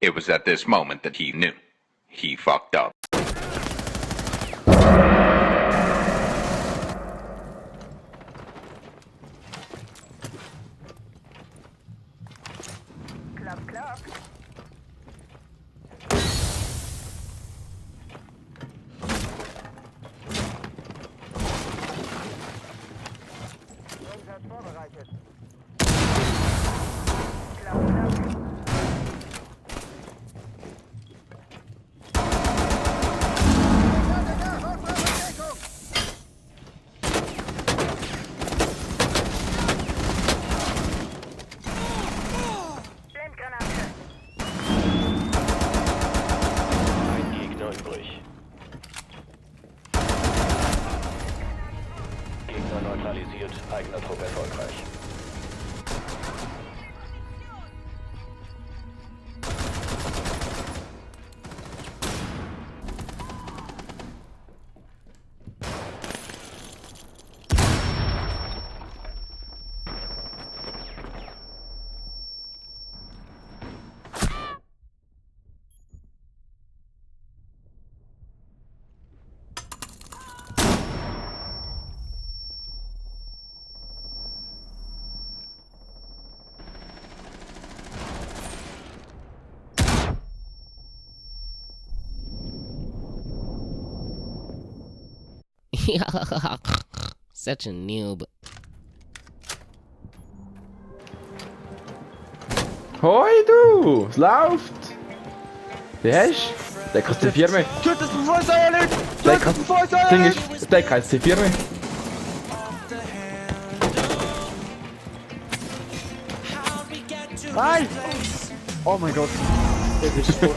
It was at this moment that he knew. He fucked up. Klapp, klapp. Einsatz vorbereitet. Klapp, klapp. Ein Gegner übrig. Gegner neutralisiert, eigener Trupp erfolgreich. Such a noob. Hoi du! Es läuft! Wie hast du? Der kann C4 mehr. Tötet das Befeuersäuer nicht! Der Tötet kann... das Befeuersäuer Ding nicht! ist, der kann C4 mehr. Nein! Oh mein Gott. Das ist so.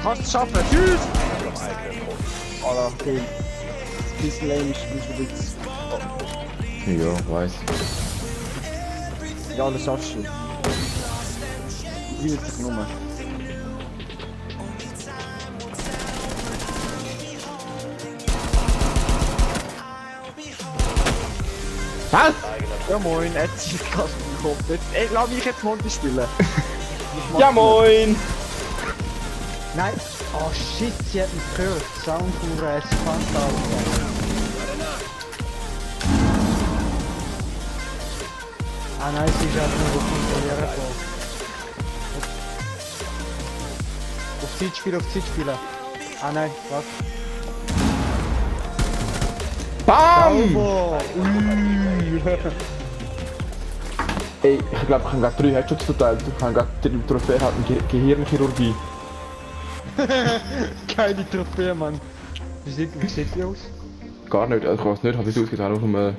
Kannst es schaffen! Tschüss! Alter, okay. Das bisschen lame ist ein bisschen. Ja, weiss. Ja, das schaffst du. Wie wird es genommen? Was? Ja moin, er hat sich gerade bekommen. Ich glaube, ich jetzt Monty spielen. Ja moin! Nein! Oh shit, sie hat mich gehört. Sound von der Spanta. Ah nein, sie ist einfach nur kontrollieren gekommen. Auf Zeit spielen, auf Zeit spielen. Ah nein, was? BAM! Sauber! Ui! Ey, ich glaube, ich habe gerade 3 Headshots verteilt. Ich habe gerade die Trophäe halt in Gehirnchirurgie. Keine Trophäe, Mann. Wie sieht die aus? Gar nicht, also ich weiß nicht, habe ich ausgeht, einfach nur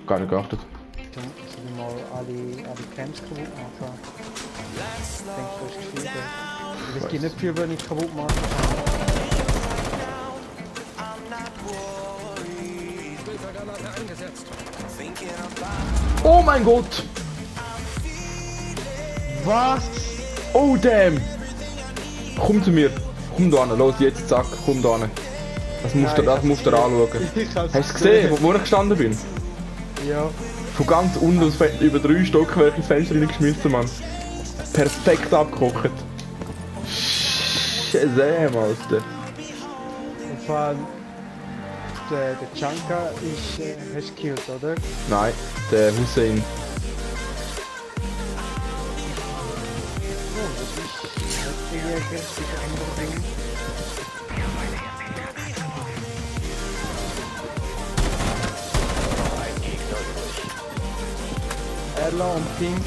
gar nicht geachtet. Sollen wir mal alle Camps kaputt machen? Ich denke, das ist geschrieben. Es geht nicht viel, wenn ich kaputt mache. Oh mein Gott! Was? Oh damn! Komm zu mir! Komm da hin, los jetzt, zack, komm da hin. Das musst du anschauen. Ich hab's Hast du gesehen, wo ich gestanden bin? Ja. Von ganz unten aus über 3 Stockwerke ins Fenster reingeschmissen, Mann. Perfekt abgekocht. Shazam, Alter. Und vor allem, der Chanka ist, hast du gekillt, oder? Nein, der Hussein. Oh, das ist der Jäger, sicher andere Dinge. Erla und Ping.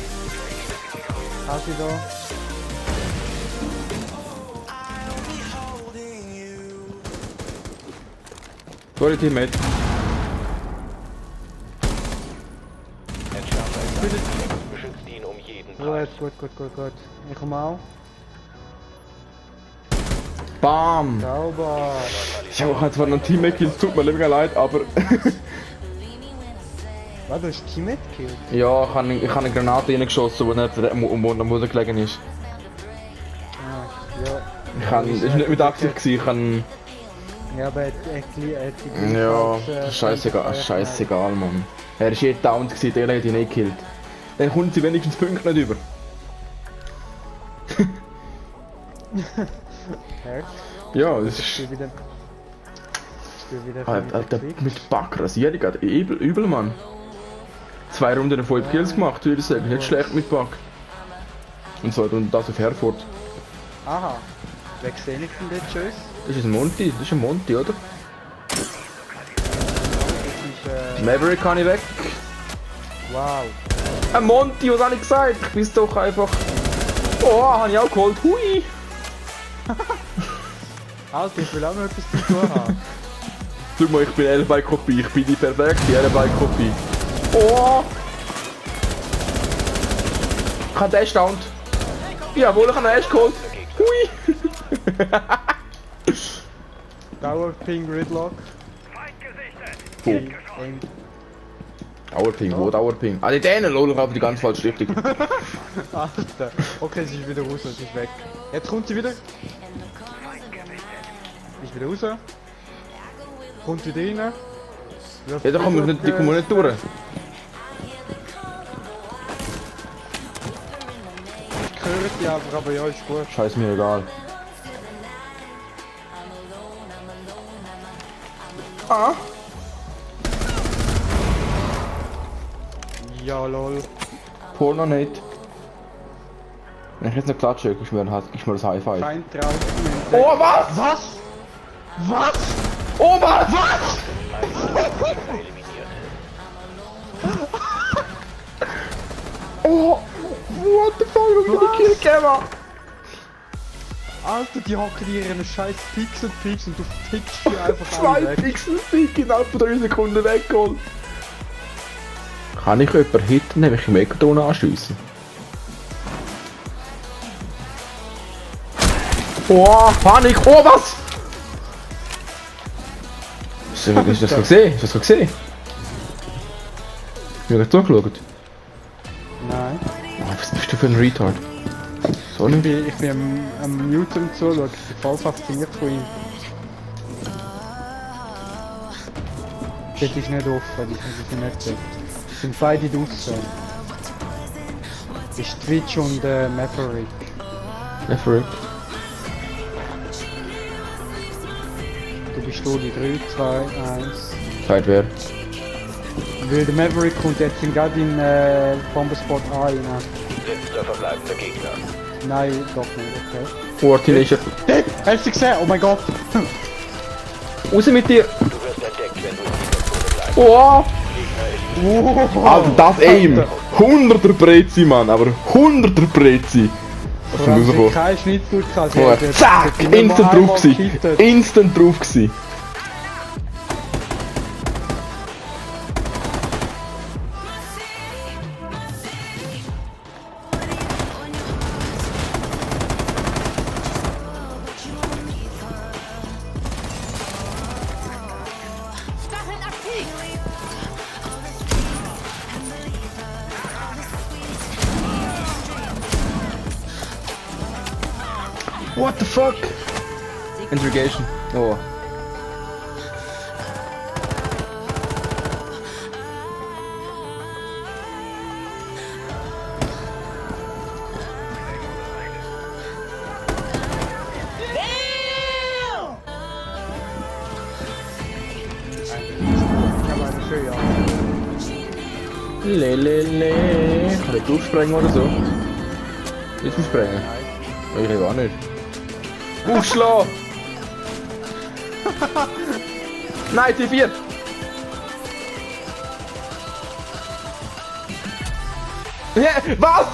Hast du da? Sorry, Teammate. Beschützt ihn um jeden Gut, Preis. gut. Ich komme auch. Bam! Sauber. Ich habe zwar noch einen Teammate, es tut mir mega leid, aber... Was, du hast Teammate gekillt? ja, ich habe eine Granate reingeschossen, die nicht am Boden gelegen ist. Ah, ja. Ich kann, das war nicht mit Absicht, gewesen, ich kann... Ja, aber er hat Ja, scheißegal, Mann. Er war down, der hat ihn nicht gekillt. Dann kommt sie wenigstens Punkte nicht über. Herd. Ja, das Ich ist... spiel wieder. Alter, mit Bug-Rasierung geht übel, Mann. 2 Runden 5 Kills gemacht, würde ich sagen. Nicht schlecht mit Bug. Und so, und das auf Herford. Aha. Wer sehe ich denn dort schon? Das ist ein Monty, oder? Das ist, Maverick kann ich weg. wow. Ein Monty, was habe ich gesagt? Ich bin's doch einfach... Oh, habe ich auch geholt. Hui! Alter, ich will auch noch etwas zu tun haben. Schau mal, ich bin L-Bike-Kopie. Ich bin die perfekte L-Bike-Kopie. Oh! Ich habe den erstaunt. Jawohl, ich habe den erst geholt. Hui! Dauerping Gridlock. Wo? Aim. Dauerping, wo Dauerping? Ah, die Dänen, lol, ich habe die ganz falsche Richtung. Alter. Okay, sie ist wieder raus, sie ist weg. Jetzt kommt sie wieder. Ist wieder raus. Kommt wieder rein. Ja, da kommen wir nicht, die kommen nicht durch. Ich höre die einfach, aber ja, ist gut. Scheiß mir egal. Ah! Ja, lol. Porno nicht. Wenn ich jetzt nicht klatsche, gib mir das High Five. Kein Traum. Oh, was? Was? Was? Oh, was? Eliminiert. Oh, what the fuck, was für die Kill gegeben? Alter, die hocken hier in einem scheiß Pixel und du fickst die einfach 2 alle weg. Pixel Sieg innerhalb von 3 Sekunden weggeholt. Kann ich jemanden hitten, nämlich im Megatron anschiessen? Oh, Panik! Oh, was? Hast du das gesehen? Hast du das gesehen? Ich habe zugeschaut. Nein. Oh, was bist du für ein Retard? Sorry. Ich bin am Mute und so, schau, ich bin voll fasziniert von ihm. Das ist nicht offen, ich muss es nicht sehen. Es sind beide draussen. Das ist Twitch und Maverick. Maverick. Du bist Oli 3, 2, 1. Zeit wer? Weil der Maverick kommt jetzt gerade in Bombespot A rein. Letzter verbleibender Gegner. Nein, doch nicht, okay. Oh, Teenager. Hast du gesehen? Oh mein Gott! Raus mit dir! Du wirst entdeckt, wenn du in dieser Zone bleibst. Oh! Gegner eliminiert. Alter, das Aim! 100er Brezi, Mann, aber 100er Brezi! Was Vor allem ist sind rausgekommen? kein Schnittdurchfall. Oh, zack! Instant drauf gsi! Instant drauf gsi! Stacheln aktiv! What the fuck? Interrogation. Oh. Lelele. Kann ich draufsprengen oder so? Jetzt muss ich sprengen. Ich gar nicht. Aufschlagen! Nein, T4! Ja, was?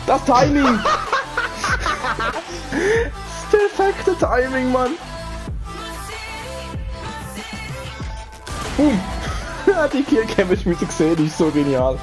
Das Timing! Das perfekte Timing, Mann! Boom! Die Kill-Cam, ich muss gesehen, die ist so genial.